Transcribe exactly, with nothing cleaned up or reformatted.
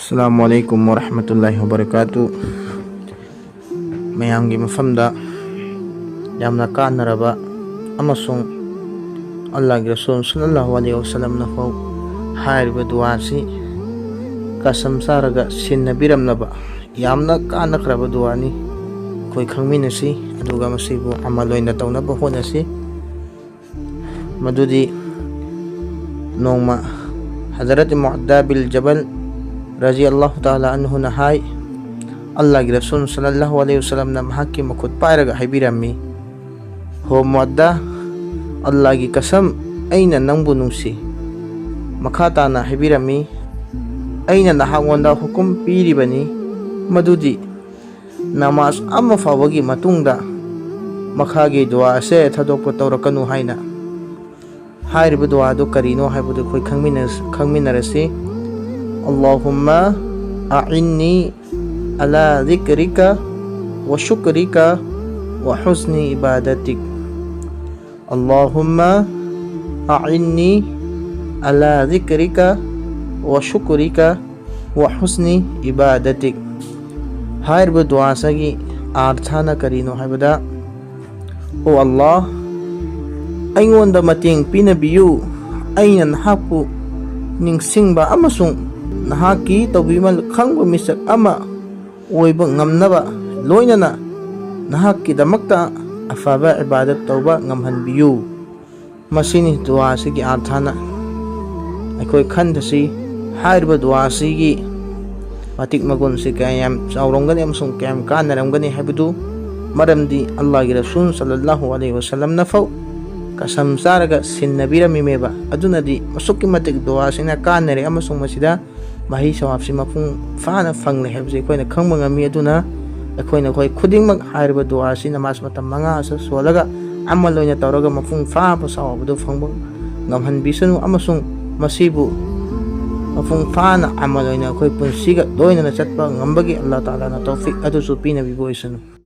ꯑꯁꯂꯥꯃꯨ ꯑꯂꯥꯏꯀꯨꯝ ꯋꯔꯍꯃꯇꯨꯜꯂꯥꯍꯤ ꯋꯕꯔꯀꯥꯇꯨ꯫ ꯃꯌꯥꯝꯒꯤ ꯃꯐꯝꯗ ꯌꯥꯝꯅ ꯀꯥꯟꯅꯔꯕ ꯑꯃꯁꯨꯡ ꯑꯜꯂꯥꯍꯒꯤ ꯔꯁꯨꯜ ꯁꯜꯂꯜꯂꯥꯍꯨ ꯑꯂꯥꯏꯍꯤ ꯋꯥꯁꯂꯝꯅ ꯐꯥꯎ ꯍꯥꯏꯔꯤꯕ ꯗꯨꯋꯥꯁꯤ ꯀꯁꯝ ꯆꯥꯔꯒ ꯁꯤꯟꯅꯕꯤꯔꯝꯂꯕ ꯌꯥꯝꯅ ꯀꯥꯟꯅꯈ꯭ꯔꯕ ꯗꯨꯋꯥꯅꯤ꯫ ꯑꯩꯈꯣꯏ ꯈꯪꯃꯤꯟꯅꯁꯤ, ꯑꯗꯨꯒ ꯃꯁꯤꯕꯨ ꯑꯃꯜ ꯑꯣꯏꯅ ꯇꯧꯅꯕ ꯍꯣꯠꯅꯁꯤ꯫ ꯃꯗꯨꯗꯤ ꯅꯣꯡꯃ ꯍꯖꯔꯠ ꯃꯨꯑꯗꯥ ꯕꯤꯜ ꯖꯕꯜ ꯔꯖꯤ ꯑꯜꯂꯥꯍꯨ ꯇꯥꯂꯥ ꯑꯟꯍꯨꯅ ꯍꯥꯏ, ꯑꯜꯂꯥꯍꯒꯤ ꯔꯁꯨꯜ ꯁꯜꯂꯜꯂꯥꯍꯨ ꯑꯂꯥꯏꯍꯤ ꯋꯥꯁꯂꯝꯅ ꯃꯍꯥꯛꯀꯤ ꯃꯈꯨꯠ ꯄꯥꯏꯔꯒ ꯍꯥꯏꯕꯤꯔꯝꯃꯤ, "ꯍꯣ ꯃꯨꯑꯗꯥ, ꯑꯜꯂꯥꯍꯒꯤ ꯀꯁꯝ, ꯑꯩꯅ ꯅꯪꯕꯨ ꯅꯨꯡꯁꯤ꯫" ꯃꯈꯥ ꯇꯥꯅ ꯍꯥꯏꯕꯤꯔꯝꯃꯤ, "ꯑꯩꯅ ꯅꯍꯥꯛꯉꯣꯟꯗ ꯍꯨꯀꯨꯝ ꯄꯤꯔꯤꯕꯅꯤ ꯃꯗꯨꯗꯤ ꯅꯃꯥꯖ ꯑꯃ ꯐꯥꯎꯕꯒꯤ ꯃꯇꯨꯡꯗ ꯃꯈꯥꯒꯤ ꯗꯨꯋꯥ ꯑꯁꯦ ꯊꯥꯗꯣꯛꯄ ꯇꯧꯔꯛꯀꯅꯨ" ꯍꯥꯏꯅ꯫ ꯍꯥꯏꯔꯤꯕ ꯗꯨꯋꯥ ꯑꯗꯨ ꯀꯔꯤꯅꯣ ꯍꯥꯏꯕꯗꯨ ꯑꯩꯈꯣꯏ ꯈꯪꯃꯤꯟꯅ-, ꯈꯪꯃꯤꯟꯅꯔꯁꯤ꯫ اللهم أعني على ذكرك وشكرك وحسن عبادتك. اللهم أعني على ذكرك وشكرك وحسن عبادتك. ꯍꯥꯏꯔꯤꯕ ꯗꯨꯋꯥꯁꯤꯒꯤ ꯑꯥꯔꯊꯅ ꯀꯔꯤꯅꯣ ꯍꯥꯏꯕꯗ, "ꯑꯣ ꯑꯜꯂꯥꯍ, ꯑꯩꯉꯣꯟꯗ ꯃꯇꯦꯡ ꯄꯤꯅꯕꯤꯌꯨ꯫ ꯑꯩꯅ ꯅꯍꯥꯛꯄꯨ ꯅꯤꯡꯁꯤꯡꯕ ꯑꯃꯁꯨꯡ ꯅꯍꯥꯛꯀꯤ ꯇꯧꯕꯤꯃꯜ ꯈꯪꯕ ꯃꯤꯁꯛ ꯑꯃ ꯑꯣꯏꯕ ꯉꯝꯅꯕ, ꯂꯣꯏꯅꯅ ꯅꯍꯥꯛꯀꯤꯗꯃꯛꯇ ꯑꯐꯕ ꯏꯕꯥꯗꯠ ꯇꯧꯕ ꯉꯝꯍꯟꯕꯤꯌꯨ꯫" ꯃꯁꯤꯅꯤ ꯗꯨꯋꯥ ꯑꯁꯤꯒꯤ ꯑꯥꯔꯊꯅ꯫ ꯑꯩꯈꯣꯏ ꯈꯟꯊꯁꯤ, ꯍꯥꯏꯔꯤꯕ ꯗꯨꯋꯥ ꯑꯁꯤꯒꯤ ꯃꯇꯤꯛ ꯃꯒꯨꯟꯁꯤ ꯀꯌꯥꯝ ꯆꯥꯎꯔꯝꯒꯅꯤ ꯑꯃꯁꯨꯡ ꯀꯌꯥꯝ ꯀꯥꯟꯅꯔꯝꯒꯅꯤ ꯍꯥꯏꯕꯗꯨ, ꯃꯔꯝꯗꯤ ꯑꯜꯂꯥꯍꯒꯤ ꯔꯁꯨꯜ ꯁꯜꯂꯜꯂꯥꯍꯨ ꯑꯂꯥꯏꯍꯤ ꯋꯥꯁꯂꯝꯅ ꯐꯥꯎ ꯀꯁꯝ ꯆꯥꯔꯒ ꯁꯤꯟꯅꯕꯤꯔꯝꯃꯤꯃꯦꯕ꯫ ꯑꯗꯨꯅꯗꯤ ꯑꯁꯨꯛꯀꯤ ꯃꯇꯤꯛ ꯗꯨꯋꯥ ꯑꯁꯤꯅ ꯀꯥꯟꯅꯔꯦ ꯑꯃꯁꯨꯡ ꯃꯁꯤꯗ ꯃꯍꯩ ꯁꯋꯥꯞꯁꯤ ꯃꯄꯨꯡ ꯐꯥꯅ ꯐꯪꯂꯦ ꯍꯥꯏꯕꯁꯤ ꯑꯩꯈꯣꯏꯅ ꯈꯪꯕ ꯉꯝꯃꯤ꯫ ꯑꯗꯨꯅ ꯑꯩꯈꯣꯏꯅ, ꯑꯩꯈꯣꯏ ꯈꯨꯗꯤꯡꯃꯛ ꯍꯥꯏꯔꯤꯕ ꯗꯨꯋꯥ ꯑꯁꯤ ꯅꯃꯥꯖ ꯃꯇꯝ ꯃꯉꯥ ꯑꯁꯤ ꯁꯣꯜꯂꯒ ꯑꯃꯜ ꯑꯣꯏꯅ ꯇꯧꯔꯒ ꯃꯄꯨꯡ ꯐꯥꯕ ꯁꯋꯥꯞ ꯑꯗꯨ ꯐꯪꯕ ꯉꯝꯍꯟꯕꯤꯁꯅꯨ ꯑꯃꯁꯨꯡ ꯃꯁꯤꯕꯨ ꯃꯄꯨꯡ ꯐꯥꯅ ꯑꯃꯜ ꯑꯣꯏꯅ ꯑꯩꯈꯣꯏ ꯄꯨꯟꯁꯤꯒ ꯂꯣꯏꯅꯅ ꯆꯠꯄ ꯉꯝꯕꯒꯤ ꯑꯜꯂꯥꯍ ꯇꯥꯂꯥꯅ ꯇꯧꯐꯤꯛ ꯑꯗꯨꯁꯨ ꯄꯤꯅꯕꯤꯕ ꯑꯣꯏꯁꯅꯨ꯫